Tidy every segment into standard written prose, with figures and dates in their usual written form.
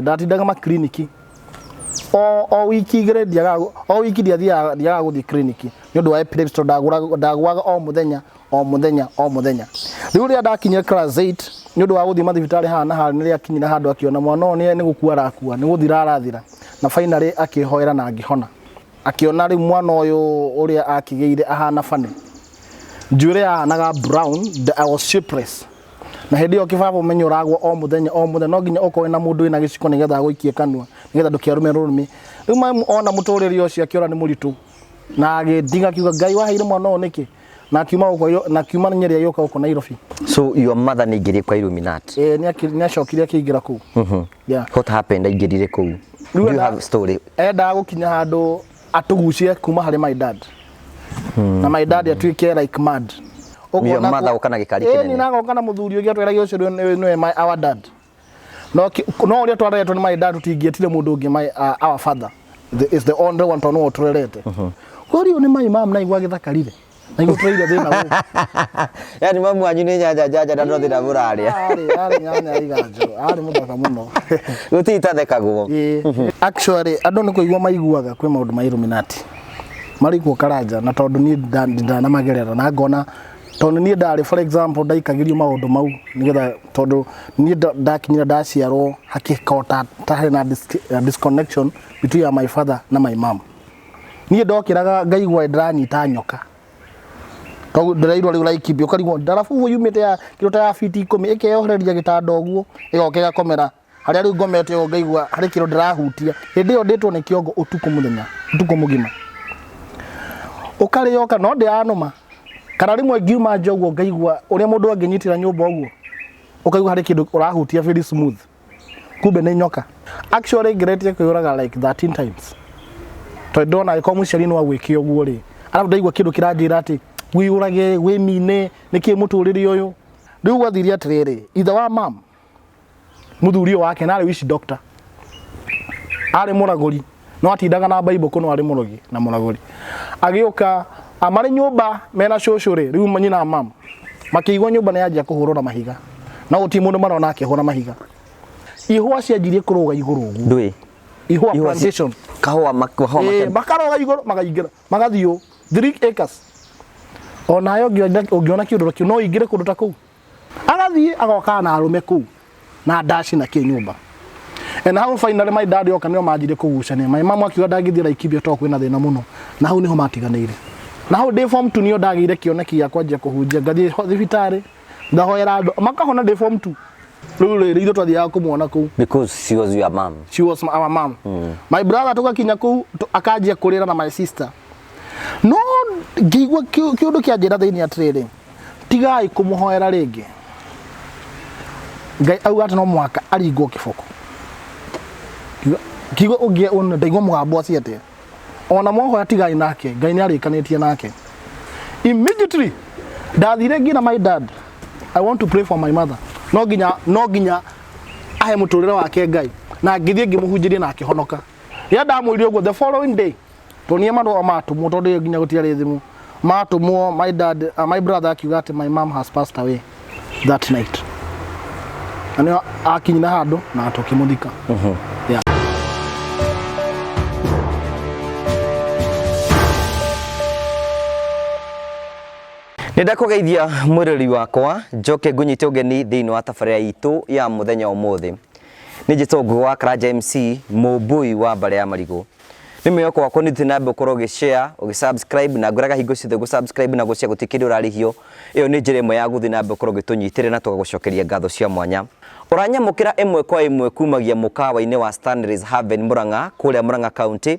Ndatindaga makiriniki o wiki igĩrĩ, ndiagaga o wiki, ndiathiaga, ndiagaga gũthiĩ kiriniki nĩ ũndũ wa epilepsy, tondũ ndagũaga o mũthenya, o mũthenya, o mũthenya. Rĩu rĩrĩa ndakinyire class 8, nĩ ũndũ wa gũthiĩ mathibitarĩ haha na harĩa, nĩ rĩakinyire handũ akĩona mwana ũyũ nĩ gũkua arakua, nĩ gũthira arathira, na finally akĩhoera na ngĩhona. Akĩona rĩu mwana ũyũ ũrĩa akĩgĩire ahana funny, njuĩrĩ yahanaga brown, I was shapeless. Na hĩndĩ ĩyo kĩbaba ũmenye ũragwo o mũthenya, o mũthenya, no nginya ũkorwo na mũndũ wĩna gĩciko nĩgetha agũikie kanua nĩgetha ndũkĩarume rũrĩmĩ. Rĩu mamu ona mũtũrĩre ũcio akĩona nĩ mũritũ, na agĩndiga, akiuga, "Ngai waheire mwana ũyũ nĩkĩ?" Na akiuma gũkũ, na akiuma Nyeri agĩũka gũkũ Nairobi. So your mother nĩ aingĩrire kwa Illuminati? Ĩĩ, nĩ acokire akĩingĩra kũu. Yeah. What happened aingĩrire kũu? Do you have story? Endaga gũkinya handũ atũgucie kuma harĩ my dad, na my dad atuĩke like mad. Your mother oka na gĩkari kĩnene. Kĩnene. Na agoka na mũthuri ũngĩ atwĩragia ũcio nĩwe my our dad, no ũrĩa twareretwo nĩ my dad, tũtingĩetire mũndũ ũngĩ my our father is the only one, tondũ nĩwe ũtũrerete. Kwa rĩu nĩ my mom naigua gĩthakarire, naigua tũreire thĩna gũkũ. Yani mamu wanyu nĩ nyanja njanja na no thĩna mũrarĩa. Arĩ nyanya iganjo, arĩ mũthaka mũno. Gũtirĩ itathekagwo. Ĩĩ. Actually, andũ nĩ kũigua maiguaga kwĩ maũndũ ma Illuminati marĩ kuo Karanja, na tondũ niĩ ndanamagerera na ngona, tondũ niĩ ndarĩ, for example, ndaikagĩrio maũndũ mau nĩgetha, tondũ niĩ ndakinyire ndaciarwo hakĩkorwo ta harĩ na disconnection between my father na my mom. Niĩ ndokĩraga ngaigua ndĩranyita nyoka, koguo ndĩrairwo rĩu Laikipia, ũkarigwo ndarabu yumĩte ya kĩndũ ta ya fiti 10, ĩkeyohereria gĩtanda ũguo, ĩgoka ĩgakomera harĩa rĩu ngomete ũguo, ngaigua harĩ kĩndũ ndĩrahutia. Hĩndĩ ĩyo ndĩtwo nĩ kĩongo ũtukũ mũthenya, ũtukũ mũgima, ũkarĩoka no ndĩranũma. Kana rĩmwe ngiuma nja ũguo, ngaigua ũrĩa mũndũ angĩnyitĩra nyũmba ũguo, ũkaigua harĩ kĩndũ ũrahutia very smooth, kumbe nĩ nyoka. Actually, ngeretie kwĩyũraga like 13 times, tondũ ndona angĩkorwo mũciari no agwĩke ũguo rĩ, arabu ndaigua kĩndũ kĩranjĩra atĩ wĩyũrage, wĩmine, nĩkĩ mũtũrĩre ũyũ. Rĩu gwathire atĩrĩrĩ, ithe wa mam, mũthuri ũyũ wake na arĩ witch doctor, arĩ mũragũri, no atindaga na Bible kũno, arĩ mũrogi na mũragũri. Agĩũka marĩ nyũmba mena cũcũ rĩ, rĩu nyina mam makĩigua nyũmba nĩ yanjia kũhũrwo na mahiga, no gũtirĩ mũndũ marona akĩhũra mahiga. Ihũa cianjirie kũrũga igũrũ ũguo. Ndũĩ. Ihũa. Ihũa. Plantation. Kahũa kahũa. Ĩĩ, makaroga igũrũ, makaingĩra, magathiĩ ũũ 3 acres. Onawe ũngĩona kĩũndũ kĩu, no ũingĩre kũndũ ta kũu. Agathiĩ agoka na arũme kũu na ndaci na kĩ nyũmba. And how finally my dad oka, nĩo manjirie kũgucania. My mom akiuga ndangĩthiĩ Laikipia tondũ kwĩna thĩna mũno, na hau nĩho matiganĩire. Na hau ndĩ form 2 nĩo ndagĩire kĩoneki gĩa kwanjia kũhunjia, ngathiĩ thibitarĩ ngahoera andũ makahona ndĩ form 2. Rĩu rĩrĩ ithuĩ twathiaga kũmuona kũu. Because she was your mom. She was our mom. My brother tugakinya kũu, akanjia kũrĩra na my sister, no ngĩigua kĩũndũ kĩanjĩra thĩinĩ atĩrĩrĩ, tigai kũmũhoera rĩngĩ, Ngai auga atĩ no mũhaka aringwo kĩboko. Kiugo ũngĩ ndaigua mũgambo acio atĩa, ona mwahoya tigai nake, Ngai nĩ arĩkanĩtie nake. Immediately ndathire ngina my dad, "I want to pray for my mother, no nginya ahe mũtũrĩre wake Ngai." Na ngĩthiĩ ngĩmũhunjĩria na akĩhonoka. Rĩrĩa ndamwĩrire ũguo, the following day, tũnie marũa matũmwo, tondũ ĩyo nginya gũtiarĩ thimũ, matũmwo my dad, my brother akiuga atĩ my mom has passed away that night, na nĩo akinyire handũ na tũkĩmũthika. Yeah. Nĩ ndakũgeithia mwĩrori wakwa, njoke ngũnyite ũgeni thĩinĩ wa tabarĩra itũ ya mũthenya ũmũthĩ. Nĩ njĩtwo Ngũgĩ wa Karanja MC, mũmbui wa mbarĩ ya marigũ. Nĩ mwĩhoko wakwa nĩ ũthiĩ na mbere ũkorwo ũgĩ-share, ũgĩ-subscribe, na ngwĩraga hingo ciothe gũ-subscribe na gũ-share gũtirĩ kĩndũ ũrarĩhio. Ĩyo nĩ njĩra ĩmwe ya gũthiĩ na mbere ũkorwo ũgĩtũnyitĩrĩra na tũgagũcokeria ngatho cia mwanya. Ũranyamũkĩra ĩmwe kwa ĩmwe kumagia mũkawa-inĩ wa Stanley's Haven Murang'a, kũrĩa Murang'a County,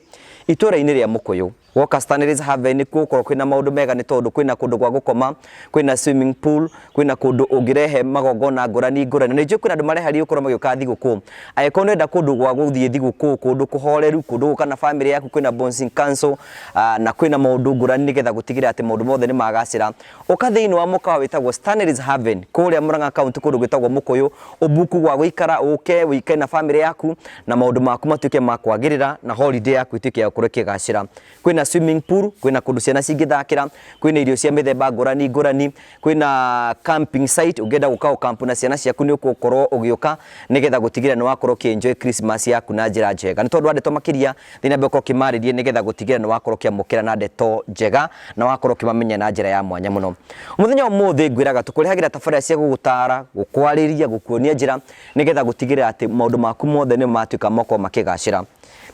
itũũra-inĩ rĩa Mũkũyũ. Woka Stanley's Haven nĩkuo gũkorwo kwĩna maũndũ mega, nĩ tondũ kwĩna kũndũ gwa gũkoma, kwĩna swimming pool, kwĩna kũndũ ũngĩrehe magongona ngũrani ngũrani. Na nĩ njũĩ kwĩna andũ mareharĩria gũkorwo magĩũka thigũkũ. Angĩkorwo nĩ ũrenda kũndũ gwa gũthiĩ thigũkũ, kũndũ kũhoreru, kũndũ gũka na family yaku, kwĩna bouncing castle, na kwĩna maũndũ ngũrani nĩgetha gũtigĩrĩra atĩ maũndũ mothe nĩ magacĩra. Ũka thĩinĩ wa mũkawa wĩtagwo Stanley's Haven kũrĩa Murang'a County, kũndũ gwĩtagwo Mũkũyũ, ũbuku gwa gũikara, ũke ũikare na family yaku na maũndũ maku matuĩke ma kwagĩrĩra na holiday yaku ituĩke ya gũkorwo ĩkĩgacĩra. Kwĩna Kwĩna swimming pool, kwĩna kũndũ ciana cingĩthakĩra, kwĩna irio cia mĩthemba ngũrani ngũrani, kwĩna camping site. Ũngĩenda gũka gũkampu na ciana ciaku, nĩ ũgũkorwo ũgĩũka nĩgetha gũtigĩrĩra nĩ wakorwo ũkĩ-enjoy Christmas yaku na njĩra njega. Nĩ tondũ wa ndeto makĩria, thiĩ na mbere gũkorwo ũkĩmarĩria nĩgetha gũtigĩrĩra nĩ wakorwo ũkĩamũkĩra na ndeto njega na wakorwo ũkĩmamenya na njĩra ya mwanya mũno. Mũthenya wa ũmũthĩ ngwĩraga tũkũrehagĩra tabarĩra cia gũgũtara, gũkwarĩria, gũkuonia njĩra nĩgetha gũtigĩrĩra atĩ maũndũ maku mothe nĩ matuĩka makorwo makĩgacĩra.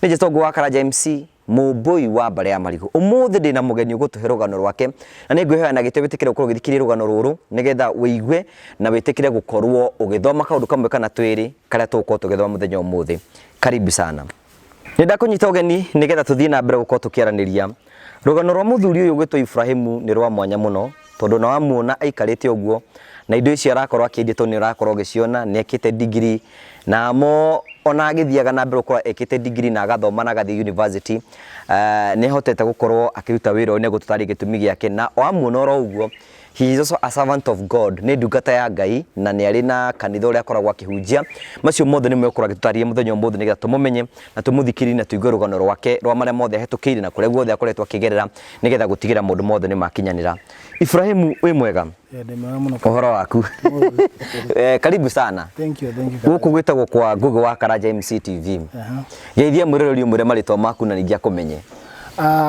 Nĩ njĩtwo Ngũgĩ wa Karanja MC, mũmbũi wa mbarĩ ya marigũ. Ũmũthĩ ndĩna mũgeni ũgũtũhe rũgano rwake na nĩ ngwĩhoya na gĩtĩo wĩtĩkĩre gũkorwo ũgĩthikĩrĩria rũgano rũrũ nĩgetha wĩigue na wĩtĩkĩre gũkorwo ũgĩthoma kaũndũ kamwe kana twĩrĩ karĩa tũgũkorwo tũgĩthoma mũthenya ũmũthĩ. Karibu sana. Nĩ ndakũnyita ũgeni nĩgetha tũthiĩ na mbere gũkorwo tũkĩaranĩria. Rũgano rwa mũthuri ũyũ ũgwĩtwo Ibrahimu nĩ rwa mwanya mũno tondũ na wamuona aikarĩte ũguo na indo ici arakorwo akĩendia tondũ nĩ ũrakorwo ũgĩciona, nĩ ekĩte degree na mo ona agĩthiaga na mbere gũkorwo ekĩte degree na agathoma na agathiĩ university, nĩ ahotete gũkorwo akĩruta wĩra ũyũ, nĩ egũtũtarĩria gĩtũmi gĩake. Na wamuona oro ũguo, he is also a servant of God, nĩ ndungata ya Ngai na nĩ arĩ na kanitha ũrĩa akoragwo akĩhunjia. Macio mothe nĩmo egũkorwo agĩtũtarĩria mũthenya ũmũthĩ nĩgetha tũmũmenye na tũmũthikĩrĩrie na tũigue rũgano rwake rwa marĩa mothe ahĩtũkĩire na kũrĩa guothe akoretwo akĩgerera nĩgetha gũtigĩrĩra maũndũ mothe nĩ makinyanĩra. Ibrahimu, wĩ mwega? Yeah, ndĩ mwega mũno. Ũhoro waku? Karibu sana. Thank you, thank you. Gũkũ gwĩtagwo kwa Ngũgĩ wa Karanja MC TV. Geithia mwĩroreri ũmwĩre marĩtwa maku na ningĩ akũmenye.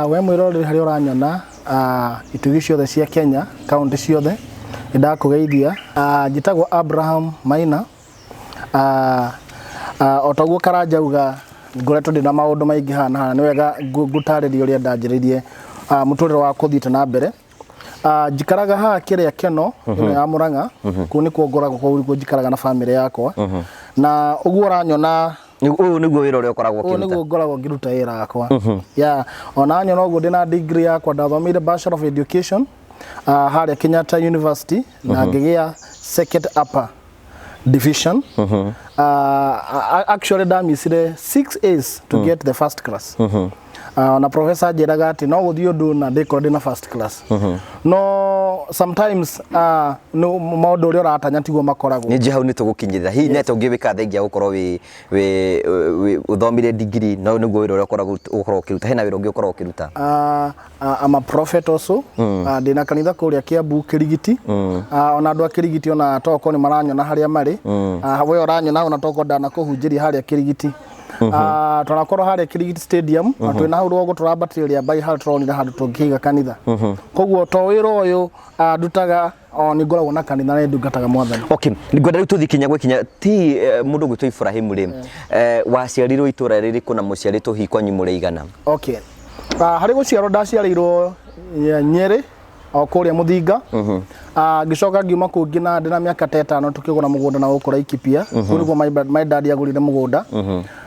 We mwĩroreri harĩa ũranyona, itugĩ ciothe cia Kenya, kaunti ciothe, nĩ ndakũgeithia. Njĩtagwo Abraham Maina. O taguo Karanja auga, ngoretwo ndĩna maũndũ maingĩ haha na haha, nĩ wega ngũtarĩrie ũrĩa ndanjĩrĩirie mũtũrĩre wa kũthiĩte na mbere. Njikaraga haha kĩrĩa Keno ĩno ya Murang'a, kũu nĩkuo ngoragwo, kũu nĩkuo njikaraga na bamĩrĩ yakwa. Na ũguo ũranyona, Ũyũ nĩguo wĩra ũrĩa ũkoragwo ũyũ ũkĩruta? Nĩguo ngoragwo ngĩruta wĩra wakwa. Yeah, ona nyona ũguo ndĩna degree yakwa, ndathomeire Bachelor of Education harĩa Kenyatta University na ngĩgĩa second upper division. Actually ndamissire 6 A's to get the first class. Na professor anjĩraga atĩ no gũthiĩ ũndũ na ndĩkorwo ndĩna first class. No sometimes no, maũndũ ũrĩa ũratanya tiguo makoragwo. Nĩ njĩ hau nĩ tũgũkinyĩrĩra. Hihi nĩ atĩa ũngĩwĩka thengia gũkorwo wĩ ũthomire degree no nĩguo wĩra ũrĩa ũkoragwo ũkĩruta? Hena wĩra ũngĩ ũkoragwo ũkĩruta? I'm a prophet also. Ndĩna kanitha kũrĩa Kiambu Kĩrigiti. Ona andũ a Kĩrigiti ona tokorwo nĩ maranyona harĩa marĩ. We ũranyona ona tokorwo ndanakũhunjĩria harĩa Kĩrigiti. Twanakorwo harĩa Kĩrigiti Stadium na twĩna hau rũgongo tũrambatĩrĩria mbai harĩa tũronire handũ tũngĩiga kanitha. Koguo to wĩra ũyũ ndutaga, o nĩ ngoragwo na kanitha na nĩ ndungataga Mwathani. Okay, ngwenda rĩu tũthiĩ kinya gwĩkinya ti mũndũ ũgwĩtwo Ibrahimu rĩ, waciarirwo itũra rĩrĩkũ na mũciarĩtwo hihi kwanyu mũrĩ aigana? Okay. Harĩ gũciarwo ndaciarĩirwo Nyĩrĩ o kũrĩa Mũthinga. Ngĩcoka ngiuma kũu ngina ndĩna mĩaka ta 5, tũkĩgũra mũgũnda na gũkũ Laikipia. Kũu nĩkuo my dad agũrire mũgũnda.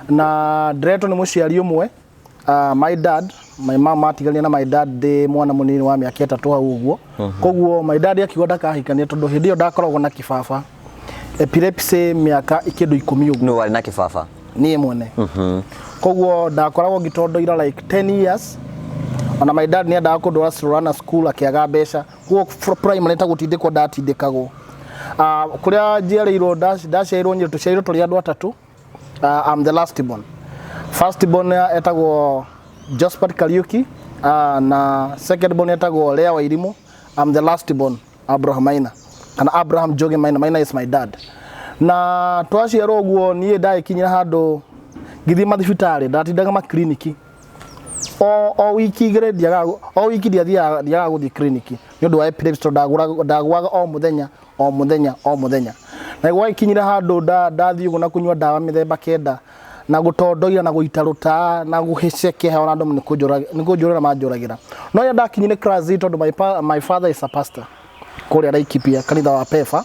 Na ndĩretwo nĩ mũciari ũmwe, my dad, my mom matiganire na my dad ndĩ mwana mũnini wa mĩaka 3 hau ũguo. Koguo my dad akiuga ndakahikanie tondũ hĩndĩ ĩyo ndakoragwo na kĩbaba. Epilepsy mĩaka kĩndũ 10 ũguo. Nũ warĩ na kĩbaba? Niĩ mwene. Koguo ndakoragwo ngĩtondoira like 10 years. Ona my dad nĩendaga kũndwara Surana school, akĩaga mbeca. Koguo primary ta gũtindĩkwo ndatindĩkagwo. Kũrĩa njiarĩirwo, ndaciarĩirwo Nyĩrĩ, tũciarirwo tũrĩ andũ atatũ. I'm the last born. First born etagwo Josephat Kariuki, na second born etagwo Lea Wairimu. I'm the last born, Abraham Maina kana Abraham Joge Maina. Maina is my dad. Na twaciarwo ũguo, niĩ ndagĩkinyĩra handũ ngĩthiĩ mathibitarĩ, ndatindaga makliniki o wiki 2, ndiagaga o wiki, ndiagaga gũthiĩ kliniki nĩ ũndũ wa epilepsy tondũ ndagũaga o mũthenya, o mũthenya, o mũthenya. Na gwagĩkinyire handũ ndathiĩ ũguo na kũnyua ndawa mĩthemba 9 na gũtondoira na gũita rũta na gũgĩcekeha, ona andũ nĩ kũnjũrĩra manjũragĩra. No rĩrĩa ndakinyire class 8, tondũ my father is a pastor kũrĩa Laikipia, kanitha wa Pefa,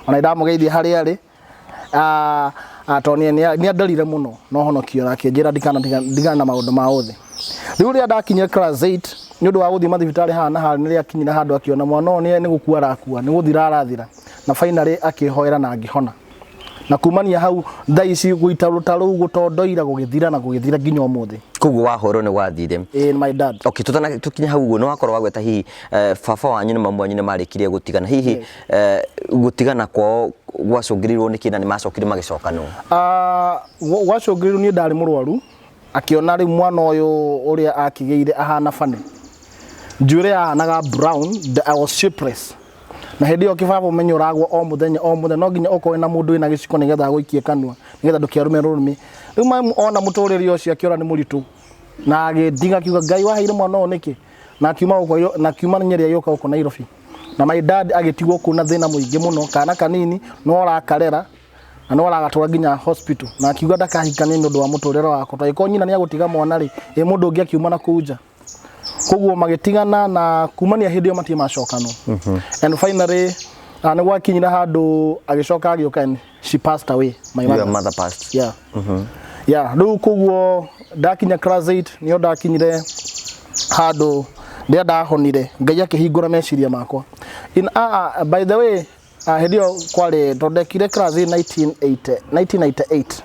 ona ndamũgeithia harĩa arĩ, tondũ nĩ andarire mũno na ũhonokio na akĩnjĩra ndigana na maũndũ ma ũthĩ. Rĩu rĩrĩa ndakinyire class 8, nĩ ũndũ wa gũthiĩ mathibitarĩ haha na harĩa, nĩ rĩakinyire handũ akĩona mwana ũyũ nĩ gũkua arakua, nĩ gũthira arathira, na finally akĩhoera na ngĩhona. Na kumania hau thaa ici gũita rũta rũu, gũtondoira gũgĩthira na gũgĩthira nginya ũmũthĩ. Koguo wahorwo nĩ gwathire? Ĩĩ, my dad. Okay, tutana tukinya hau ũguo, nĩ wakorwo wagweta hihi baba wanyu na mamu wanyu nĩ marĩkirie gũtigana. Hihi gũtigana kwao gwacũngĩrĩirwo nĩ kĩ na nĩ macokire magĩcokanwo? Gwacũngĩrĩirwo niĩ ndarĩ mũrwaru. Akĩona rĩu mwana ũyũ ũrĩa akĩgĩire ahana funny, njuĩrĩ yahanaga brown, I was shapeless. Na hĩndĩ ĩyo kĩbaba ũmenye ũragwo o mũthenya o mũthenya, no nginya ũkorwo na mũndũ wĩna gĩciko nĩgetha agũikie kanua nĩgetha ndũkĩarume rũrĩmĩ. Rĩu mamu ona mũtũrĩre ũcio akĩona nĩ mũritũ na agĩndiga, akiuga, "Ngai, waheire mwana ũyũ nĩkĩ?" Na akiuma gũkũ, na akiuma Nyeri agĩũka gũkũ Nairobi, na my dad agĩtigwo kũu na thĩna mũingĩ mũno, kana kanini no ũrakarera na no aragatwara nginya hospital, na akiuga ndakahikanie nĩ ũndũ wa mũtũrĩre wakwa, tondũ angĩkorwo nyina nĩ agũtiga mwana rĩ, ĩ mũndũ ũngĩ akiuma na kũu nja. Koguo magĩtigana, na kumania hĩndĩ ĩyo matirĩ macokanwo. And finally nĩ gwakinyire handũ agĩcoka agĩũka and she passed away, my Your mother. Mother passed. Yeah, rĩu koguo ndakinya class 8 nĩo ndakinyire handũ rĩrĩa ndahonire, Ngai akĩhingũra meciria makwa. In by the way, hĩndĩ ĩyo kwarĩ tondũ ndekire class 8 1980 1998.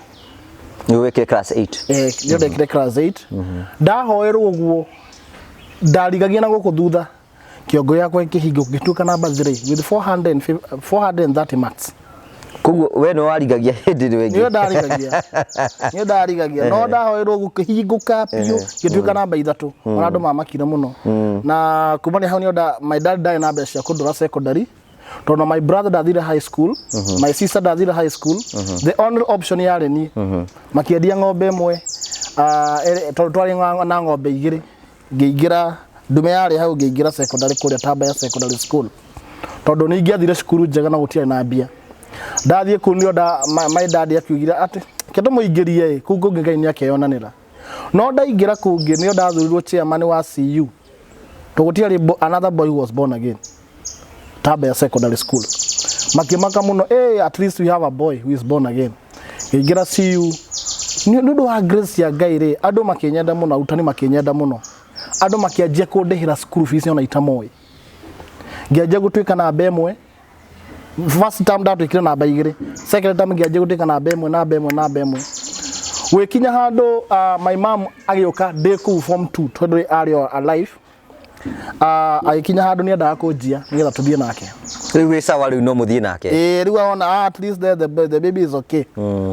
Nĩ wĩkire class 8? Eh, nĩo ndekire class 8. Ndahoerwo ũguo ndarigagia na gũkũ thutha, kĩongo gĩakwa gĩkĩhingũka, gĩtuĩka number 3 with 450 430 marks. Koguo we nĩ warigagia hĩndĩ ĩrĩa ĩngĩ? Nĩyo ndarigagia, nĩyo ndarigagia, no ndahoerwo gũkĩhingũka biũ, gĩtuĩka namba 3. Ona andũ mamakire mũno. Na kumania hau nĩyo my dad ndarĩ na mbeca cia kũndwara secondary, tondũ my brother ndathire high school, my sister ndathire high school. The only option yarĩ niĩ. Makĩendia ng'ombe ĩmwe, tondũ twarĩ na ng'ombe 2, ngĩingĩra ndume yarĩ hau, ngĩingĩra secondary kũrĩa Tamba Secondary School, tondũ nĩ ingĩathire cukuru njega na gũtiarĩ na mbia. Ndathiĩ kũu nĩo my dad akiugire atĩ kĩndũ mũingĩrie ĩ kũu kũngĩ, Ngai nĩ akeyonanĩra. No ndaingĩra kũngĩ nĩo ndathurirwo chairman wa CU, tondũ gũtiarĩ another boy who was born again Tamba Secondary School. Makĩmaka mũno, "Hey, at least we have a boy who is born again." Ngĩingĩra CU nĩ ũndũ wa grace ya Ngai rĩ, andũ makĩnyenda mũno, arutani makĩnyenda mũno, andũ makĩanjia kũndĩhĩra school fees ona itamoĩ. Ngĩanjia gũtuĩka namba 1. First term ndatuĩkire namba 2, second term ngĩanjia gũtuĩka namba 1, namba 1, namba 1, gwĩkinya handũ my mom agĩũka ndĩ kũu form 2, tondũ arĩ o alive. Agĩkinya handũ nĩ endaga kũnjia nĩgetha tũthiĩ nake. Rĩu wĩ sawa, rĩu no mũthiĩ nake. Ĩĩ, rĩu aona, at least the baby is okay,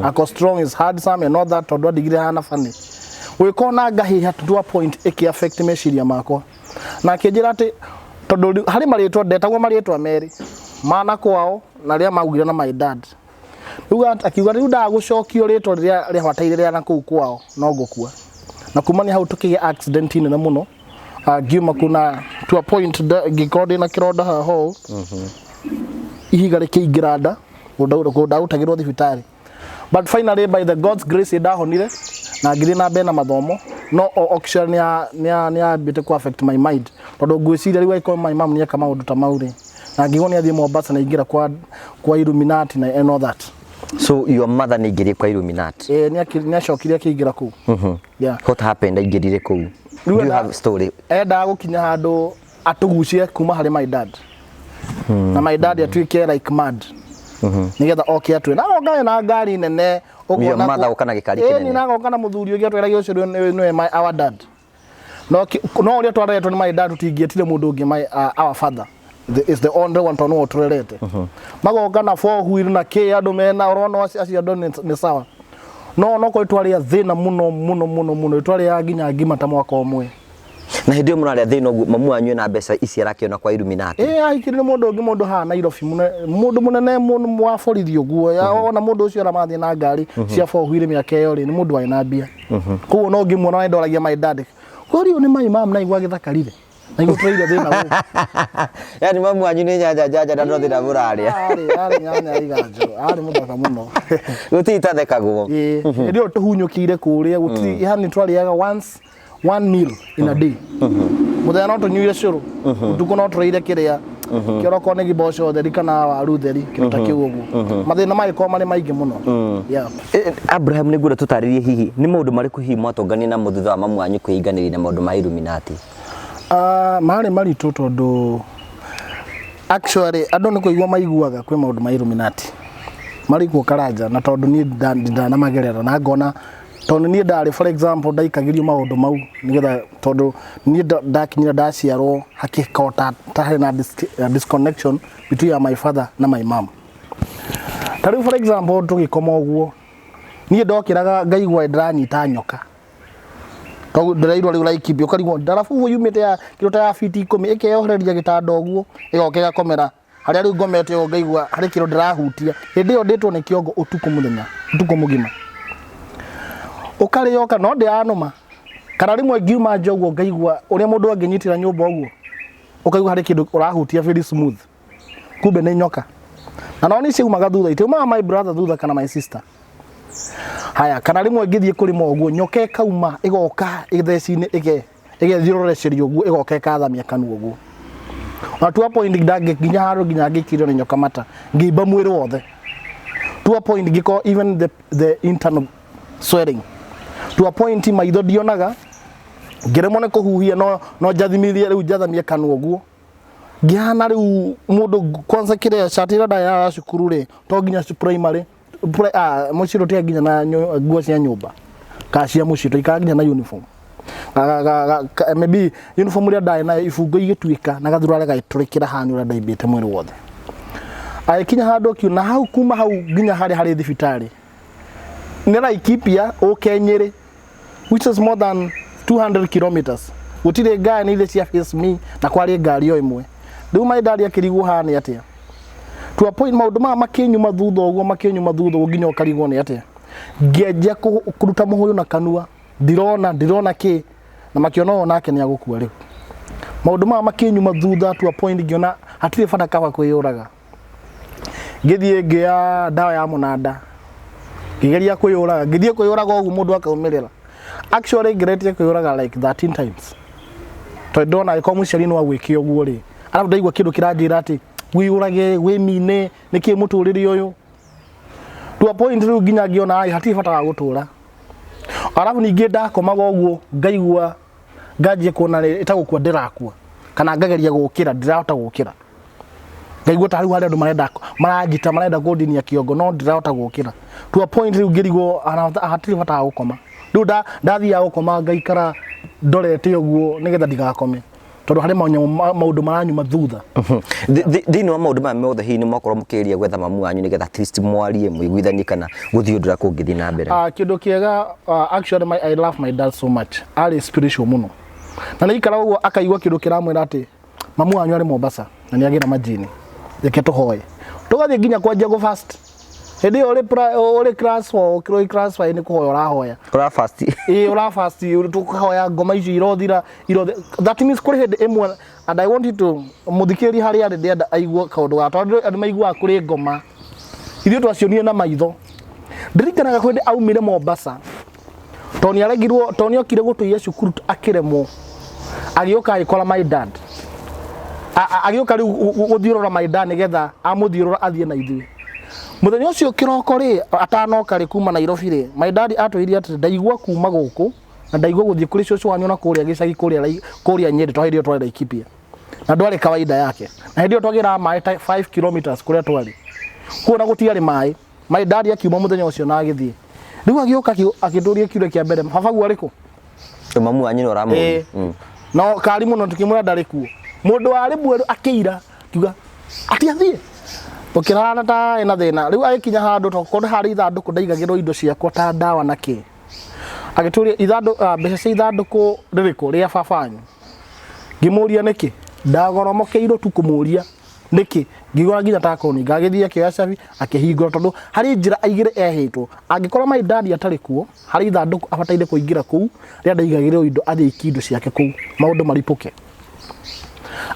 ako strong, is handsome and all that, tondũ andigire hana funny. Gwĩka ona ngahiha to a point ĩkĩ affect meciria makwa, na akĩnjĩra atĩ tondũ rĩu harĩ marĩtwa ndetagwo marĩtwa merĩ mana kwao na rĩrĩa maugire na my dad. Rĩu akiuga rĩu ndagũcokio rĩtwa rĩrĩa rĩabataire rĩa na kũu kwao no ngũkua. Na kumania hau tũkĩgĩa accident nene mũno. Ngiuma kuna to a point ngĩkorwo ndĩna kĩronda haha ũũ, ihiga rĩkĩingĩra nda, ndarutagĩrwo thibitarĩ. But finally, by the God's grace, ndahonire na ngĩthiĩ na mbere na mathomo. No actually nĩ yambĩte ku affect my mind, tondũ ngwĩciria rĩu angĩkorwo my mom nĩeka maũndũ ta mau rĩ, na ngĩigua nĩ athiĩ Mombasa na ingĩra kwa Illuminati na and all that. So your mother nĩ aingĩrire kwa Illuminati? Ĩĩ, nĩ acokire akĩingĩra kũu, yeah. What happened aingĩrire kũu? Do you have story? Endaga gũkinya handũ atũgucie kuma harĩ my dad, na my dad atuĩke like mad, nĩgetha oke atue na oka na ngari nene. Your mother oka na gĩkari kĩnene. Ĩni, na agoka na mũthuri ũngĩ atwĩragia ũcio nĩwe our dad. No ũrĩa twareretwo nĩ my dad, tũtingĩetire mũndũ ũngĩ my our father. Is the only one, tondũ nĩwe ũtũrerete. Magoka na four wheel na kĩ, andũ mena ũrona acio andũ nĩ sawa, no korwo twarĩ thĩna mũno mũno mũno mũno, twarĩaga nginya ngima ta mwaka ũmwe. Na hĩndĩ ĩyo mũrarĩa thĩna ũguo, mamu wanyu ena mbeca ici arakĩona kwa Illuminati? Ĩĩ, ahikire nĩ mũndũ ũngĩ, mũndũ haha Nairobi, mũndũ mũnene mũno wa borithi ũguo. Ona mũndũ ũcio ũrĩa marathiĩ na ngari cia four wheel mĩaka ĩyo rĩ, nĩ mũndũ warĩ na mbia. Koguo no ngĩmuona na ndoragia my dad, kũri ũyũ nĩ my mom na igua gĩthakarire na igua tũraire thĩna gũkũ. Yani mamu wanyu nĩ nyanja njanja na no thĩna mũrarĩa. Arĩ nyanya iganjo, arĩ mũthaka mũno. Gũtirĩ itathekagwo. Ĩĩ, hĩndĩ ĩyo tũhunyũkĩire kũrĩa gũtirĩ, yani twarĩaga once one meal in a day. Mũthenya no tũnyuire cũrũ, ũtukũ no tũrĩire kĩrĩa kĩoroko nĩ mboco theri kana waru theri, kĩndũ ta kĩu ũguo. Mathĩna magĩkorwo marĩ maingĩ mũno, yeah. Abraham, nĩ ngwenda tũtarĩrie hihi nĩ maũndũ marĩkũ hihi mwatongania namo thutha wa mamu wanyu kwĩhinganĩria na maũndũ ma Illuminati? Marĩ maritũ, tondũ actually andũ nĩ kũigua maiguaga kwĩ maũndũ ma Illuminati marĩ kuo Karanja, na tondũ niĩ ndanamagerera na ngona, tondũ niĩ ndarĩ, for example, ndaikagĩrio maũndũ mau nĩgetha, tondũ niĩ ndakinyire ndaciarwo hakĩkorwo ta harĩ na disconnection between my father na my mom. Ta rĩu, for example, tũgĩkoma ũguo, niĩ ndokĩraga ngaigua ndĩranyita nyoka. Tondũ ndĩrairwo rĩu Laikipia ũkarigwo ndarabubu yumĩte ya kĩndũ ta ya fiti 10 ĩkeyohereria gĩtanda ũguo ĩgoka ĩgakomera harĩa rĩu ngomete ũguo, ngaigua harĩ kĩndũ ndĩrahutia. Hĩndĩ ĩyo ndĩtwo nĩ kĩongo ũtukũ mũthenya, ũtukũ mũgima, ũkarĩoka no ndĩranũma. Kana rĩmwe ngiuma nja ũguo ngaigua ũrĩa mũndũ angĩnyitĩra nyũmba ũguo, ũkaigua harĩ kĩndũ ũrahutia very smooth, kumbe nĩ nyoka. Na no nĩ ciaumaga thutha, itiumaga my brother thutha kana my sister. Haya, kana rĩmwe ngĩthiĩ kũrĩma ũguo, nyoka ĩkauma ĩgoka ĩtheci-inĩ, ĩgethiũrũreceria ũguo, ĩgoka ĩkathamia kanua ũguo. Na to a point nginya handũ nginya ngĩkirio nĩ nyoka mata, ngĩimba mwĩrĩ wothe to a point ngĩkorwo even the internal swelling, to a point maitho ndionaga, ngĩremwo nĩ kũhuhia, no njathimirie rĩu njathamie kanua ũguo, ngĩhana rĩu mũndũ. Kwanza kĩrĩa cati ĩrĩa ndarĩ nayo ya cukuru rĩ, to nginya primary mũciĩ tũtiarĩ nginya na nguo cia nyũmba kana cia mũciĩ, tũikaraga nginya na uniform. Maybe uniform ĩrĩa ndarĩ nayo, ibungo igĩtuĩka na gathurare gagĩtũrĩkĩra hani ũrĩa ndaimbĩte mwĩrĩ wothe. Agĩkinya handũ akiu na hau, kuma hau nginya harĩa harĩ thibitarĩ nĩ Laikipia ũke Nyĩrĩ, which is more than 200 kilometers. Gũtirĩ ngari, nĩ ithe cia face me na kwarĩ ngari o ĩmwe. Rĩu my dad akĩrigwo haha nĩ atĩa. To a point maũndũ maya makĩnyuma thutha ũguo, makĩnyuma thutha ũguo, nginya ũkarigwo nĩ atĩa. Ngĩanjia kũruta mũhũyũ na kanua, ndirona, ndirona kĩ, na makĩona ũyũ nake nĩ agũkua. Rĩu maũndũ maya makĩnyuma thutha to a point ngĩona hatirĩ bata, kaba kwĩyũraga. Ngĩthiĩ ngĩoya ndawa ya mũnanda, ngĩgeria kwĩyũraga, ngĩthiĩ kwĩyũraga ũguo mũndũ akaumĩrĩra. Actually ngeretie kwĩyũraga like 13 times, tondũ ndona angĩkorwo mũciari no agwĩke ũguo rĩ, arabu ndaigua kĩndũ kĩranjĩra atĩ wĩyũrage, wĩmine, nĩkĩ mũtũrĩre ũyũ. To a point rĩu nginya ngĩona ai hatirĩ bata wa gũtũra. Arabu ningĩ ndakomaga ũguo ngaigua nganjia kuona ĩtagũkua ndĩrakua, kana ngageria gũkĩra, ndirahota gũkĩra, ngaigua ta rĩu harĩ andũ marenda marangita, marenda kũndinia kĩongo, no ndirahota gũkĩra. To a point rĩu ngĩrigwo hatirĩ bata wa gũkoma. Rĩu ndathiaga gũkoma ngaikara ndorete ũguo nĩgetha ndigakome, tondũ harĩ maũndũ maranyuma thutha. Thĩinĩ wa maũndũ maya mothe, hihi nĩ mwakorwo mũkĩgeria gwetha mamu wanyu nĩgetha at least mwarie, mũiguithanie, kana gũthiĩ ũndũ ũrĩa kũngĩthiĩ na mbere? Kĩndũ kĩega, actually I love my dad so much. Arĩ spiritual mũno, na nĩ ikara ũguo akaigua kĩndũ kĩramwĩra atĩ mamu wanyu arĩ Mombasa na nĩ agĩra majini, reke tũhoe. Tũgathiĩ nginya kwanjia gũ fast hĩndĩ ĩyo ũrĩ class 4, ũrĩ class 5, nĩ kũhoya ũrahoya. Ũra fast. Ĩĩ, ũra fast, tũkahoya ngoma icio irothira, irothira. That means kũrĩ hĩndĩ ĩmwe, and I want you to mũthikĩrĩria harĩa arĩ, ndĩrenda aigue kaũndũ ga tondũ andũ maiguaga kũrĩ ngoma, ithuĩ twacionire na maitho. Ndirikanaga kwĩ hĩndĩ aumire Mombasa tondũ nĩ aregirwo, tondũ nĩ okire gũtũiya cukuru akĩremwo, agĩũka agĩkora my dad. Agĩũka rĩu gũthiũrũra my dad nĩgetha amũthiũrũra athiĩ na ithuĩ. Mũthenya ũcio kĩroko rĩ, atanoka rĩ, kuma Nairobi rĩ, my dad atwĩrire atĩ ndaigua kuma gũkũ na ndaigua gũthiĩ kũrĩ cũcũ wanyu na kũrĩa gĩcagi, kũrĩa Nyĩrĩ, tondũ hĩndĩ ĩyo twarĩ Laikipia na ndwarĩ kawaida yake, na hĩndĩ ĩyo twagĩraga maĩ ta 5 kilometers kũrĩa twarĩ kuo na gũtiarĩ maĩ. My dad akiuma mũthenya ũcio na agĩthiĩ. Rĩu agĩũka akĩtũria kiuria kĩa mbere, "Baba guo arĩ kũ?" Mamu wanyu nĩ ũramũria? Ĩĩ. No kari mũno tukĩmwĩra ndarĩ kuo. Mũndũ warĩ mwerũ akĩira akiuga atĩ athiĩ, tũkĩrarana ta ena thĩna. Rĩu agĩkinya handũ, tokorwo harĩ ithandũkũ ndaigagĩrwo indo ciakwa ta ndawa na kĩ, agĩtũria mbeca cia ithandũkũ rĩrĩkũ rĩa baba wanyu. Ngĩmũria nĩkĩ, ndagoromokeirwo tu kũmũria nĩkĩ, ngĩigua nginya takoni. Ngagĩthiĩ akĩoya cabi akĩhingũra, tondũ harĩ njĩra aigĩrĩ ehĩtwo angĩkorwo my dad atarĩ kuo, harĩ ithandũkũ abataire kũingĩra kũu rĩa ndaigagĩrĩrwo indo, athiĩ aikie indo ciake kũu, maũndũ maripũke.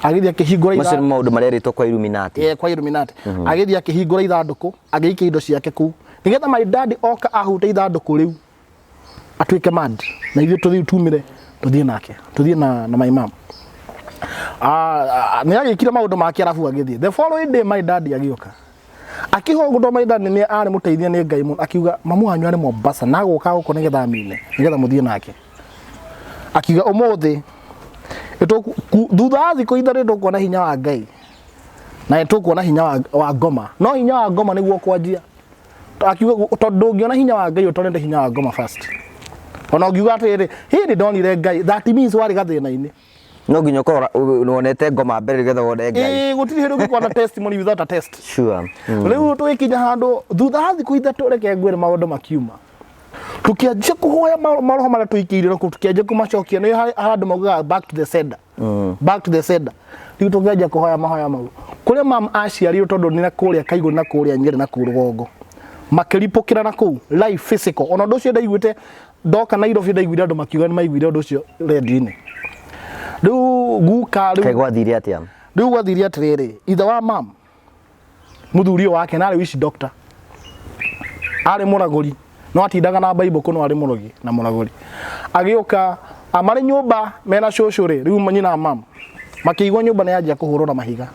Agĩthiĩ akĩhingũra Macio nĩ maũndũ marerĩtwo kwa Illuminati. Eh, kwa Illuminati. Agĩthiĩ akĩhingũra ithandũkũ, agĩikia indo ciake kũu nĩgetha my dad oka ahute ithandũkũ rĩu atuĩke mad, na ithuĩ tũthiĩ tumire, tũthiĩ nake, tũthiĩ na my mom. Nĩ agĩkire maũndũ make arabu agĩthiĩ. The following day my dad agĩũka akĩhũngũtwo. My dad nĩ arĩ mũteithia nĩ Ngai mũno. Akiuga mamu wanyu arĩ Mombasa na agũka gũkũ nĩgetha amine, nĩgetha mũthiĩ nake. Akiuga ũmũthĩ thutha wa thikũ 3 nĩtũkuona hinya wa Ngai na nĩtũkuona hinya wa ngoma, no hinya wa ngoma nĩguo kwanjia. Akiuga tondũ ndũngĩona hinya wa Ngai ũtonete hinya wa ngoma first. Ona ũngiuga atĩrĩrĩ, hĩndĩ ndonire Ngai, that means warĩ gathĩna-inĩ. No nginya ũkorwo wonete ngoma mbere nĩgetha wone Ngai. Ĩĩ, gũtirĩ hĩndĩ ũngĩkorwo na testimony without a test. Sure. Rĩu tũgĩkinya handũ thutha wa thikũ 3, reke ngwĩre maũndũ makiuma. Tukianjia kuhoya maroho marĩa tũikĩire kũu, tukianjia kũmacokia. Nĩ harĩ andũ maugaga, "Back to the sender, back to the sender." Rĩu tũkĩanjia kũhoya mahoya mau kũrĩa mam aciarirwo, tondũ nĩ na kũrĩa Kaigũ na kũrĩa Nyĩrĩ na kũu rũgongo, makĩripũkĩra na kũu live physical. Ona ũndũ ũcio ndaiguĩte ndoka Nairobi, ndaiguire andũ makiuga nĩ maiguire ũndũ ũcio redio-inĩ. Rĩu guka rĩu Kaĩ gwathire atĩa? Rĩu gwathire atĩrĩrĩ, ithe wa mam, mũthuri ũyũ wake narĩ witch doctor, arĩ mũragũri, no atindaga na Bible kũno, arĩ mũrogi na mũragũri. Agĩũka marĩ nyũmba mena cũcũ rĩ, rĩu nyina mam makĩigua nyũmba nĩ yanjia kũhũrwo na mahiga,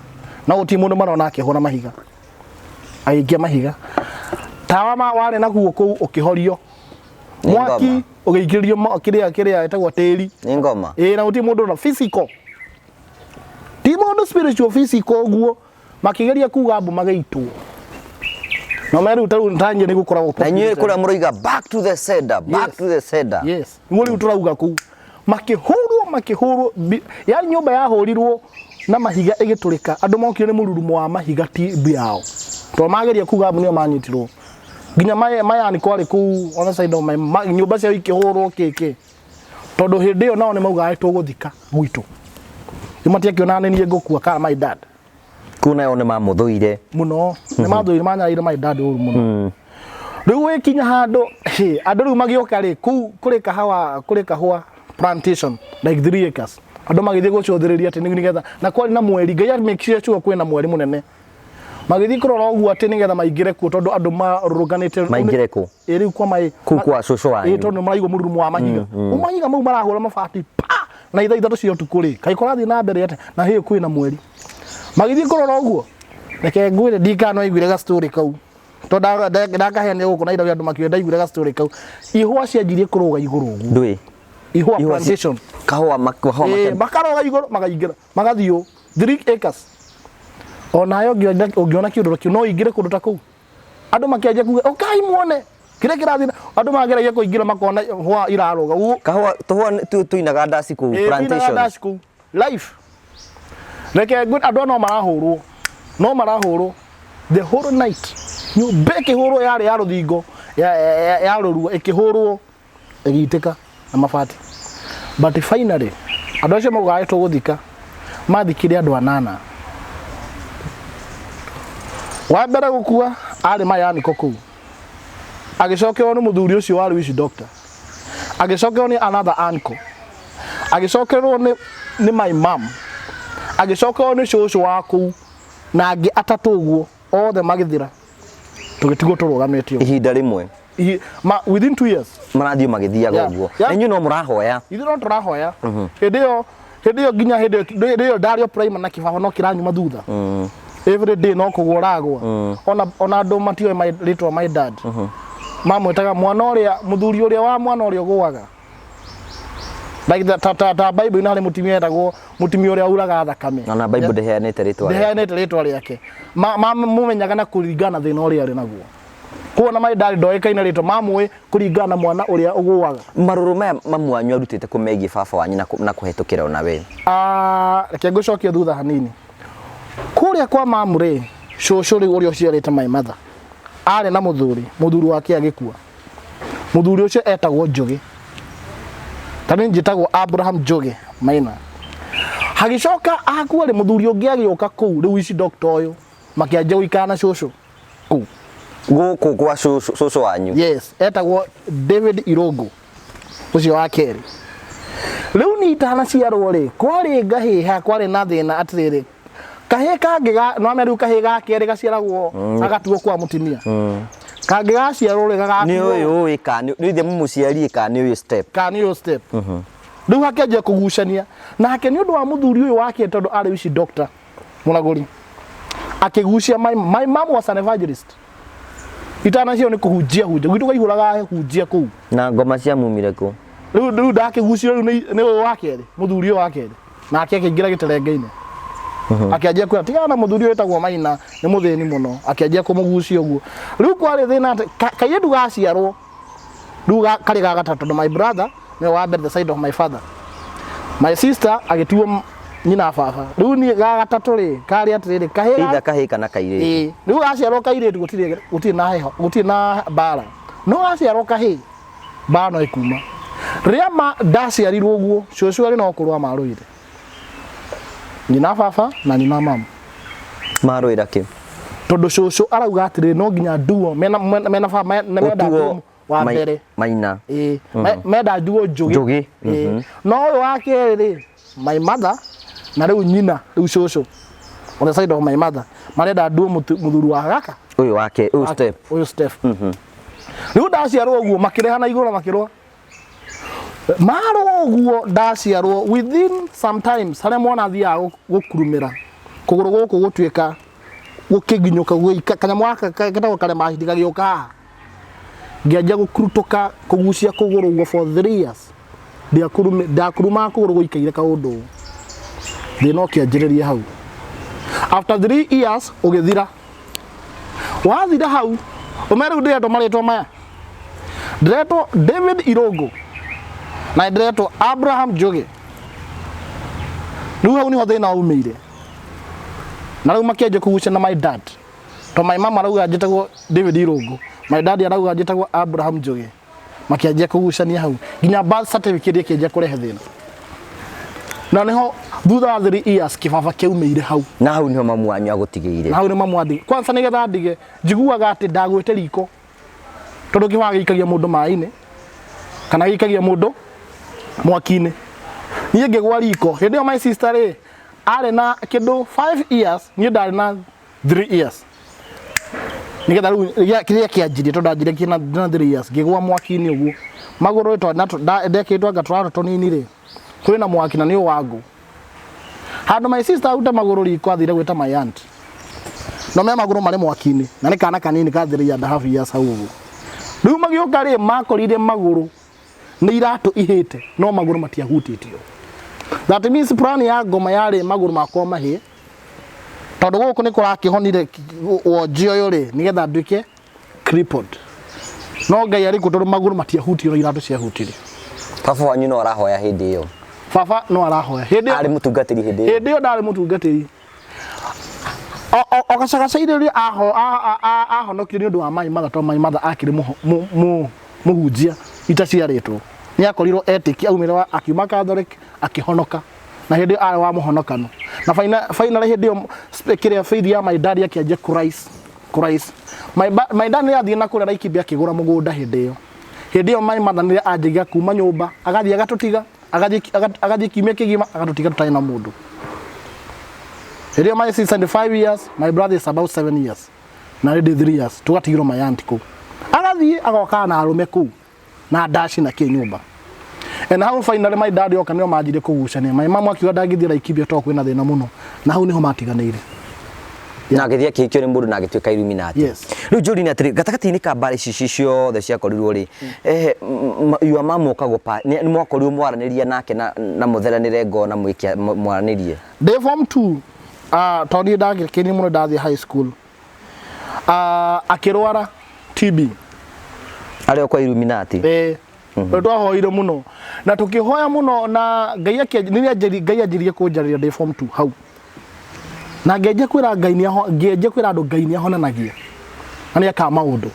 no gũtirĩ mũndũ marona akĩhũra mahiga, agĩikia mahiga. Tawa warĩ naguo kũu ũkĩhorio. Nĩ Mwaki ngoma. ũgĩikĩrio kĩrĩa ĩtagwo tĩri. Nĩ ngoma. Ĩĩ, na gũtirĩ mũndũ ona physical, ti mũndũ spiritual, physical ũguo. Makĩgeria kuga mbu, magĩitwo no me rĩu tarĩu tanje nĩ gũkoragwo. Na inyuĩ kũrĩa mũroiga, "Back to the sender, back to the sender." Yes, niguo rĩu tũrauga kũu makĩhũrwo, makĩhũrwo yani nyũmba yahũrirwo na mahiga ĩgĩtũrĩka. Andũ mokire nĩ mũrurumo wa mahiga, ti mbu yao, tondũ mageria kuga mbu nĩo manyitirwo. Nginya mayani kwarĩ kũu on the side of my nyũmba ciao ikĩhũrwo kĩkĩ, tondũ hĩndĩ ĩyo nao nĩ maugaga tũgũthika gwitũ. Rĩu matiakĩonaga nĩ niĩ ngũkua kana my dad. Kũu nayo nĩ mamũthũire. Mũno, nĩ mathũire, manyarire my dad ũru mũno. Rĩu wĩkinya handũ hĩ, andũ rĩu magĩũka rĩ, kũu kũrĩ kahawa, kũrĩ kahũa plantation like 3 acres. Andũ magĩthiĩ gũcũthĩrĩria atĩ nĩgetha, na kwarĩ na mweri, Ngai make sure kwĩna mweri mũnene, magĩthiĩ kũrora ũguo atĩ nĩgetha maingĩre kuo, tondũ andũ marũrũnganĩte. Maingĩre kũ? Ĩ, rĩu kwa mai Kũu kwa cũcũ wanyu. Ĩ, tondũ maraigua mũrurumo wa mahiga. Mahiga mau marahũra mabati pa na ithaa 3 cia ũtukũ rĩ, kaĩ kũrathiĩ na mbere atĩa? Na hĩyo kwĩna mweri, magĩthiĩ kũrora ũguo. Reke ngwĩre, ndikana waiguire ga story kau, tondũ ndakaheanire gũkũ Nairobi, andũ makiuga ndaiguire ga story kau. Ihũa cianjirie kũrũga igũrũ ũguo. Ndũĩ. Ihũa. Ihũa Plantation. Kahũa kahũa. Ĩ, makarũga igũrũ, makaingĩra, magathiĩ ũũ 3 acres. Onawe ũngĩona kĩũndũ kĩu, no ũingĩre kũndũ ta kũu. Andũ makĩanjia kuga, "Ũkai muone kĩrĩa kĩrathiĩ." Andũ mageragia kũingĩra, makona hũa irarũga ũguo. Kahũa tũhũa tũinaga ndaci kũu. Ĩ, twinaga plantation. Ndaci kũu life. Reke andũ aya no marahũrwo, no marahũrwo the whole night. Nyũmba ĩkĩhũrwo, yarĩ ya rũthingo ya rũrua, ĩkĩhũrwo ĩgĩitĩka na mabati. But finally andũ acio maugaga tũgũthika, mathikire andũ anana. Wa mbere gũkua arĩ mayaniko kũu, agĩcokerwo nĩ mũthuri ũcio warĩ witch doctor, agĩcokerwo nĩ another uncle, agĩcokerwo nĩ my mom, agĩcokerwo nĩ cũcũ wa kũu, na angĩ atatũ ũguo. Othe magĩthira, tũgĩtigwo tũrũgamĩte ũguo. Ihinda rĩmwe? Within 2 years. Marathiĩ magĩthiaga ũguo. Na inyuĩ no mũrahoya? Ithuĩ no tũrahoya. Hĩndĩ ĩyo, hĩndĩ ĩyo, nginya hĩndĩ ĩyo ndarĩ o primary, na kĩbaba no kĩranyuma thutha every day, no kũgwa ũragwa. Ona andũ matioĩ rĩtwa my dad, mamwĩtaga mwana ũrĩa mũthuri ũrĩa wa mwana ũrĩa ũgũaga, like ta Bible inĩ harĩ mũtumia etagwo mũtumia ũrĩa uraga thakame. Ona Bible ndĩheanĩte rĩtwa rĩake. Ndĩheanĩte rĩtwa rĩake. Mamũmenyaga na kũringana na thĩna ũrĩa arĩ naguo. Koguo na my dad ndoĩkaine rĩtwa, mamũĩ kũringana na mwana ũrĩa ũgũaga. Marũrũ maya mamu wanyu arutĩte kũ megiĩ baba wanyu na kũhetũkĩra ona we? Ah, reke ngũcokie thutha hanini. Kũrĩa kwa mamu rĩ, cũcũ rĩu ũrĩa ũciarĩte my mother arĩ na mũthuri, mũthuri wake agĩkua. Mũthuri ũcio etagwo Njũgĩ, ta niĩ njĩtagwo Abraham Njũgĩ Maina. Hagĩcoka akua rĩ, mũthuri ũngĩ agĩũka kũu rĩu, ici doctor ũyũ, makĩanjia gũikara na cũcũ kũu. Gũkũ kwa cũcũ cũcũ wanyu? Yes, etagwo David Irũngũ, ũcio wa kerĩ. Rĩu niĩ itanaciarwo rĩ, kwarĩ ngahĩha, kwarĩ na thĩna atĩrĩrĩ, kahĩĩ kangĩ ga no rĩu kahĩĩ ga kerĩ gaciaragwo agatuo kwa mũtumia, kangĩ gaciarwo rĩ, nĩ gagatuo. Ũyũ ũĩ ka nĩ ithe mũmũciari ka nĩ ũyũ step? Ka nĩ ũyũ step. Rĩu hakĩanjia kũgucania nake nĩ ũndũ wa mũthuri ũyũ wake, tondũ arĩ witch doctor, mũragũri, akĩgucia. My mom was an evangelist. Itanacio nĩ kũhunjia hunjia gwitũ, kaihũraga hunjia kũu. Na ngoma cia mumire kũ? Rĩu ndakĩgucio rĩu nĩ ũyũ wa kerĩ, mũthuri ũyũ wa kerĩ, nake akĩingĩra gĩterenge-inĩ, akĩanjia kwĩra, "Tigana na mũthuri ũyũ wĩtagwo Maina, nĩ mũthĩni mũno." Akĩanjia kũmũgucia ũguo. Rĩu kwarĩ thĩna atĩ kairĩtu gaciarwo rĩu karĩ ga gatatũ, tondũ my brother nĩwe wa mbere, the side of my father, my sister agĩtuo nyina baba. Rĩu niĩ ga gatatũ rĩ, karĩ atĩrĩrĩ, kahĩĩ Either kahĩĩ kana kairĩtu. Ĩĩ, rĩu gaciarwo kairĩtu, gũtirĩ na heho, gũtirĩ na mbara, no gaciarwo kahĩĩ. Mbara no ĩkuma. Rĩrĩa ma ndaciarirwo ũguo, cũcũ arĩ no kũrũa marũire. Nyina baba na nyina mama. Marũĩra kĩ? Tondũ cũcũ arauga atĩrĩrĩ no nginya nduo mena mena baba menda Ũtuo nduo wa mbere. Maina. Ĩĩ. Menda nduo njũgĩ. Njũgĩ. Ĩĩ. No ũyũ wa kerĩ rĩ, my mother na rĩu nyina rĩu cũcũ on the side of my mother marenda nduo mũthuri wa gaka. Ũyũ wake, ũyũ step. Ũyũ step. Rĩu ndaciarwo ũguo makĩrehana igũrũ na makĩrũa. Marũa ũguo ndaciarwo within sometimes harĩa mwana athiaga gũkurumĩra kũgũrũ gũkũ gũtuĩka gũkĩnginyũka gũgĩika kanyamũ gaka getagwo karemahindi gagĩũka haha ngĩanjia gũkurutũka kũgucia kũgũrũ ũguo for 3 years. Ndakurumaga kũgũrũ gũikaire kaũndũ ũũ. Thĩna ũkĩanjĩrĩria hau. After 3 years ũgĩthira. Wathira hau ũme rĩu ndĩretwo marĩtwa maya, ndĩretwo David Irũngũ na ndĩretwo Abraham Njũgĩ. Rĩu hau niho thĩna waumĩire na rĩu makĩanjia kũgucia na my dad, to my mama arauga njĩtagwo David Irũngũ, my dad arauga njĩtagwo Abraham Njũgĩ. Makĩanjia kũgucania hau nginya birth certificate ĩkĩanjia kũrehe thĩna, na niho thutha wa 3 years kĩbaba kĩaumĩire hau. Na hau niho mamu wanyu agũtigĩire? Na hau nĩ mamu andige kwanza nĩgetha ndige njiguaga atĩ ndagwĩte riko, tondũ kĩbaba gĩikagia mũndũ maĩ-inĩ kana gĩikagia mũndũ mwaki-inĩ. Niĩ ngĩgwa riko hĩndĩ ĩyo. My sister rĩ arĩ na kĩndũ 5 years, niĩ ndarĩ na 3 years. Nĩgetha rĩu kĩrĩa kĩanjirie, tondũ ndanjirie kĩna na 3 years, ngĩgwa mwaki-inĩ ũguo magũrũ rĩ, ndekĩrĩtwo anga tũratũ tũnini rĩ, kwĩna mwaki na nĩ wa ngũ handũ. My sister arute magũrũ riko athire gwĩta my aunt, no me magũrũ marĩ mwaki-inĩ na nĩ kana kanini ka 3.5 years hau ũguo. Rĩu magĩũka rĩ, makorire magũrũ nĩ iratũ ihĩte no magũrũ matiahutĩtio. That means plan ya ngoma yarĩ magũrũ makwa mahĩe, tondũ gũkũ nĩ kũrakĩhonire wonji ũyũ rĩ, nĩgetha nduĩke crippled. No Ngai arĩ kuo, tondũ magũrũ matiahutio no iratũ ciahutirio. Baba wanyu no arahoya hĩndĩ ĩyo? Baba no arahoya hĩndĩ ĩyo. Arĩ mũtungatĩri hĩndĩ ĩyo? Hĩndĩ ĩyo ndarĩ mũtungatĩri. O gacagaca-inĩ rĩrĩa ahonokire nĩ ũndũ wa my mother, tondũ my mother akĩrĩ mũhunjia itaciarĩtwo, nĩ akorirwo etĩkia aumĩre akiuma Catholic akĩhonoka, na hĩndĩ ĩyo arĩ wa mũhonokano. Na finally hĩndĩ ĩyo kĩrĩa faith ya my dad akĩanjia kũrise kũrise. My dad nĩ athiĩ na kũrĩa Laikipia akĩgũra mũgũnda hĩndĩ ĩyo. Hĩndĩ ĩyo my mother nĩ anjagia kuma nyũmba agathiĩ agatũtiga, agathiĩ kiumia kĩgima agatũtiga tũtarĩ na mũndũ. Hĩndĩ ĩyo my sister nĩ 5 years, my brother is about 7 years na rĩndĩ 3 years, tũgatigĩrwo my aunt kũu, agathiĩ agokaga na arũme kũu na ndaci na kĩ nyũmba. And how finally my dad oka nĩo manjirie kũgucania. My mama akiuga ndangĩthiĩ Laikipia tondũ kwĩna thĩna mũno, na hau nĩho matiganĩire. Na agĩthiĩ akĩhikio nĩ mũndũ na agĩtuĩka Illuminati. Yes. Rĩu njũri nĩ atĩrĩ, gatagatĩ-inĩ ka mbara ici ciothe ciakorirwo rĩ, your mom okagwo pa nĩ mwakorirwo mwaranĩria nake na mũtheranĩre ngoo na mwĩke mwaranĩrie? Ndĩ form 2, tondũ niĩ ndagĩkenire mũno ndathiĩ high school, akĩrwara TB. Arĩ o kwa Illuminati? Ĩĩ. Tondũ twahoire mũno na tũkĩhoya mũno na Ngai nĩ Ngai anjirie kũnjarĩria ndĩ form 2 hau, na ngĩanjia kwĩra Ngai ngĩanjia kwĩra andũ Ngai nĩ ahonanagia na nĩ ekaga maũndũ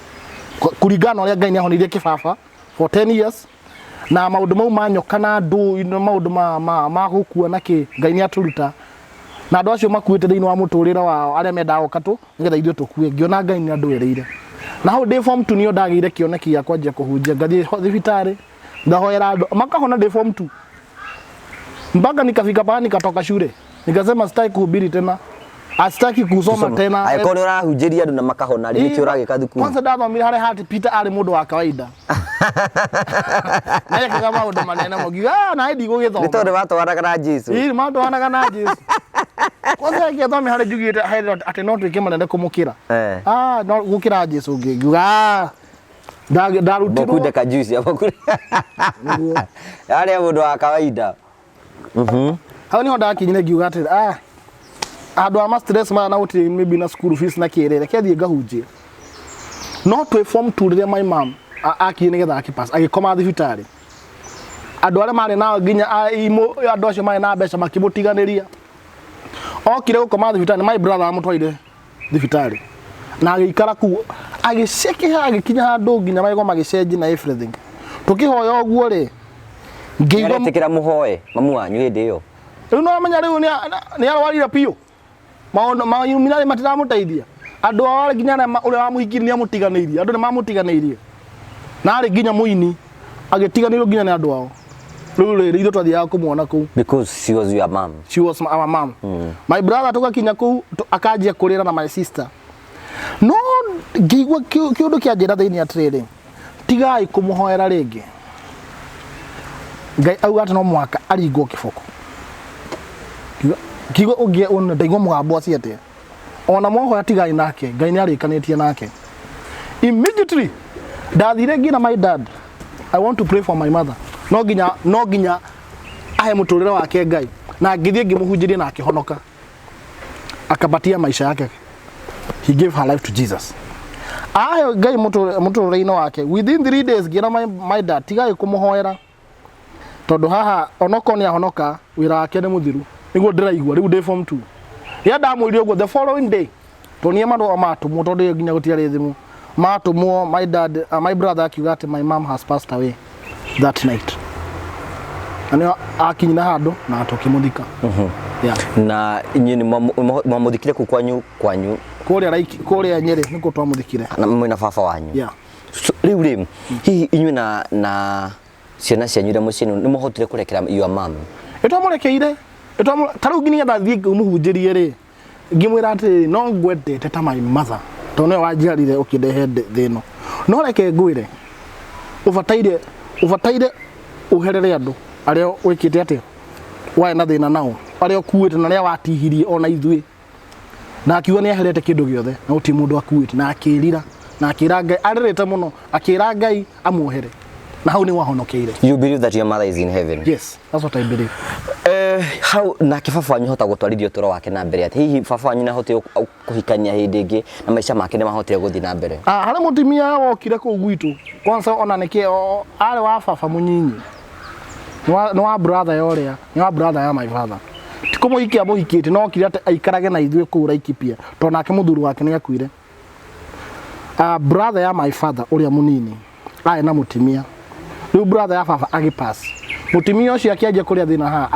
kũringana na ũrĩa Ngai nĩ ahonirie kĩbaba for 10 years na maũndũ mau ma nyoka na ndũ na maũndũ ma gũkua na kĩ. Ngai nĩ atũruta na andũ acio makuĩte thĩinĩ wa mũtũrĩre wao arĩa mendaga gũka tũ nĩgetha ithuĩ tũkue. Ngĩona Ngai nĩ andũĩrĩire, na hau ndĩ form 2 nĩyo ndagĩire kĩoneki gĩa kwanjia kũhunjia. Ngathiĩ thibitarĩ ngahoera andũ makahona ndĩ form 2, mpaka nikafika pahali nikatoka shule, nikasema sitaki kuhubiri tena, sitaki kusoma tena. Angĩkorwo nĩ ũrahunjĩria andũ na makahona rĩ, nĩkĩ ũragĩka thukuru? Kwanza ndathomire harĩa hati Peter arĩ mũndũ wa kawaida na ekaga maũndũ manene mũno, ngiuga, "Ah, na ndigũgĩthoma." Nĩ tondũ watwaranaga na Jesu. Ĩĩ, matwaranaga na Jesu. Kwanza ngĩthomia harĩa njugĩte harĩa atĩ no tuĩke manene kũmũkĩra. Ah, no gũkĩra Jesu, ngiuga, "Ah, ndarutirwo." Bokunde kajuici bokunde arĩa mũndũ wa kawaida. Hau niho ndakinyire ngiuga atĩrĩ, ah, andũ a ma stress maya na gũtirĩ maybe na school fees na kĩrĩ, reke thiĩ ngahunjie. No twĩ form 2 rĩrĩa my mom akinyire nĩgetha akĩpass, agĩkoma thibitarĩ. Andũ arĩa marĩ nao nginya andũ acio marĩ na mbeca makĩmũtiganĩria. Okire gũkoma thibitarĩ, my brother amũtwarire thibitarĩ na agĩikara kũu agĩcekeha, agĩkinya handũ nginya magego magĩcenjia na everything. Tũkĩhoya ũguo rĩ, ngĩigua Nĩaretĩkĩra mũhoe mamu wanyu hĩndĩ ĩyo? Rĩu no amenya rĩu nĩ arwarire biũ, maũndũ ma Illuminati matiramũteithia. Andũ ao arĩ nginya arĩa ũrĩa wamũhikirie nĩ amũtiganĩirie, andũ nĩ mamũtiganĩirie, na arĩ nginya mũini agĩtiganĩrio nginya nĩ andũ ao. Rĩu rĩrĩ, ithuĩ twathiaga kũmuona kũu. Because she was your mom. She was our mom. My brother tũgakinya kũu, akanjia kũrĩra na my sister, no ngĩigua kĩũndũ kĩanjĩra thĩinĩ atĩrĩrĩ, tigai kũmũhoera rĩngĩ. Ngai auga atĩ no mũhaka aringwo kĩboko. Ngĩigua ũngĩ ndaigua mũgambo acio atĩa, ona mwahoya tigai nake, Ngai nĩ arĩkanĩtie nake. Immediately ndathire ngĩra my dad, "I want to pray for my mother, no nginya ahe mũtũrĩre wake Ngai." Na ngĩthiĩ ngĩmũhunjĩria na akĩhonoka, akapatia maisha yake. He gave her life to Jesus, ahe Ngai mũtũrĩre-inĩ wake. Within 3 days ngĩra my dad, tigai kũmũhoera, tondũ haha onokorwo nĩ ahonoka, wĩra wake nĩ mũthiru. Nĩguo ndĩraigua rĩu ndĩ form 2. Rĩrĩa ndamwĩrire ũguo, the following day tuonie marũa matũmwo, tondũ ĩyo nginya gũtiarĩ thimũ, matũmwo my dad, my brother akiuga atĩ my mom has passed away that night, na nĩo akinyire handũ na tũkĩmũthika, yeah. Na inyuĩ nĩ mwamũthikire kũu kwanyu? Kũrĩa kũrĩa Nyĩrĩ nĩkuo twamũthikire. Na mwĩna baba wanyu? Yeah. So, rĩu rĩ, hihi inyuĩ na ciana cianyu iria mũciĩ nĩ mũhotire kũrekera your mom? Ĩtwamũrekeire. Ta rĩu nginya ndathiĩ ngĩmũhunjĩrie rĩ, ngĩmwĩra atĩrĩrĩ, no ngwendete ta my mother, tondũ nĩwe wanjiarire ũkĩndehe thĩ ĩno, no reke ngwĩre, ũbataire ũherere andũ arĩa wĩkĩte atĩa, warĩ na thĩna nao, arĩa ũkuĩte na arĩa watihirie ona ithuĩ. Na akiuga nĩ aherete kĩndũ gĩothe na gũtirĩ mũndũ akuĩte, na akĩrira na akĩra Ngai, arĩrĩte mũno, akĩra Ngai amuohere, na hau nĩ wahonokeire. You believe that your mother is in heaven? Yes, that's what I believe. How nake baba wanyu hota gũtwarithia ũtũũro wake na mbere atĩ hihi baba wanyu nĩahotire kũhikania hĩndĩ ĩngĩ na maica make nĩmahotire gũthiĩ na mbere? Ah, harĩ mũtumia wokire kũu gwitũ kwanza, ona nĩkĩ arĩ wa baba mũnyinyi, nĩ wa brother ya ũrĩa nĩ wa brother ya my father, ti kũmũhikia mũhikĩtie, no okire atĩ aikarage na ithuĩ kũu Laikipia, tondũ nake mũthuri wake nĩ akuire. Brother ya my father ũrĩa mũnini arĩ na mũtumia. Rĩu brother ya baba agĩpass, mũtumia ũcio akĩanjia kũrĩa thĩna haha.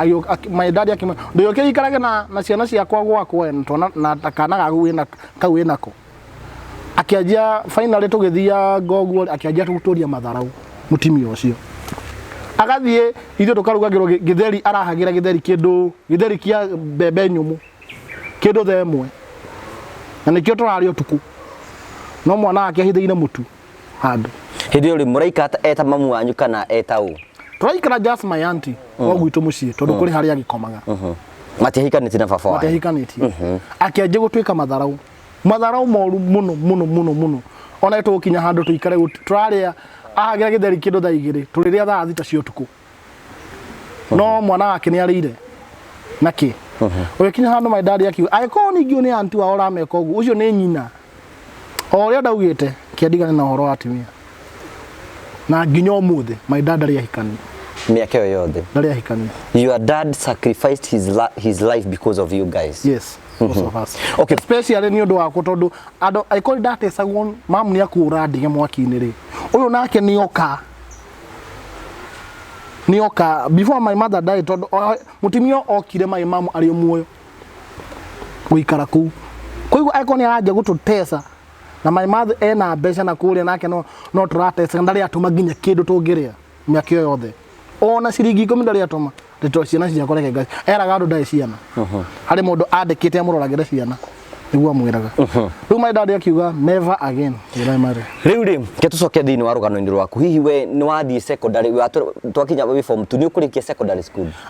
My dad akĩmwĩra, "Ndũyũke ũikarage na ciana ciakwa gwakwa we, twana na ta kana gaku wĩna kau wĩnako." Akĩanjia, finally tũgĩthianga ũguo, akĩanjia gũtũria matharau. Mũtumia ũcio agathiĩ, ithuĩ tũkarugagĩrwo gĩtheri, arahagĩra gĩtheri, kĩndũ gĩtheri kĩa mbembe nyũmũ, kĩndũ thaa 1, na nĩkĩo tũrarĩa ũtukũ, no mwana wake ahithĩire mũtu handũ. Hĩndĩ ĩyo rĩ, mũraikara eta mamu wanyu kana eta ũ? Tũraikara just my auntie wa gwitũ mũciĩ, tondũ kũrĩ harĩa agĩkomaga. Matiahikanĩtie na baba wanyu? Matiahikanĩtie. Akĩanjia gũtuĩka matharau, matharau moru mũno mũno mũno mũno. Ona tũgũkinya handũ tũikare tũrarĩa, ahagĩra gĩtheri kĩndũ thaa 2, tũrĩrĩa thaa 6 cia ũtukũ, no mwana wake nĩ arĩire na kĩ. Ũgĩkinya handũ my dad akiuga, angĩkorwo ningĩ ũyũ nĩ auntie wao ũrameka ũguo, ũcio nĩ nyina, o ũrĩa ndaugĩte kĩandigane na ũhoro wa atumia. Na nginya ũmũthĩ my dad ndarĩ ahikania. Mĩaka ĩyo yothe? Ndarĩ ahikania. Your dad sacrificed his life because of you guys? Yes, most of us. Especially nĩ ũndũ wakwa, tondũ andũ angĩkorwo ndatecagwo, mamu nĩ akũra ndige mwaki-inĩ rĩ, ũyũ nake nĩ oka, nĩ oka before my mother died, tondũ mũtumia okire my mom arĩ o muoyo gũikara kũu. Koguo angĩkorwo nĩ aranjia gũtũtesa na my mother ena mbeca na kũrĩa nake, no tũratesa, ndarĩ atũma nginya kĩndũ tũngĩrĩa mĩaka ĩyo yothe, ona ciringi 10 ndarĩ atũma. Ndĩto ciana ciakwa reke Ngai eraga andũ ndarĩ ciana, harĩ mũndũ andĩkĩte amũroragĩre ciana, nĩguo amwĩraga. Rĩu my dad akiuga, "Never again will I marry." Rĩu rĩ, ke tũcoke thĩinĩ wa rũgano-inĩ rwaku. Hihi we nĩ wathiĩ secondary, twakinya wĩ form 2, nĩ ũkũrĩkia secondary school?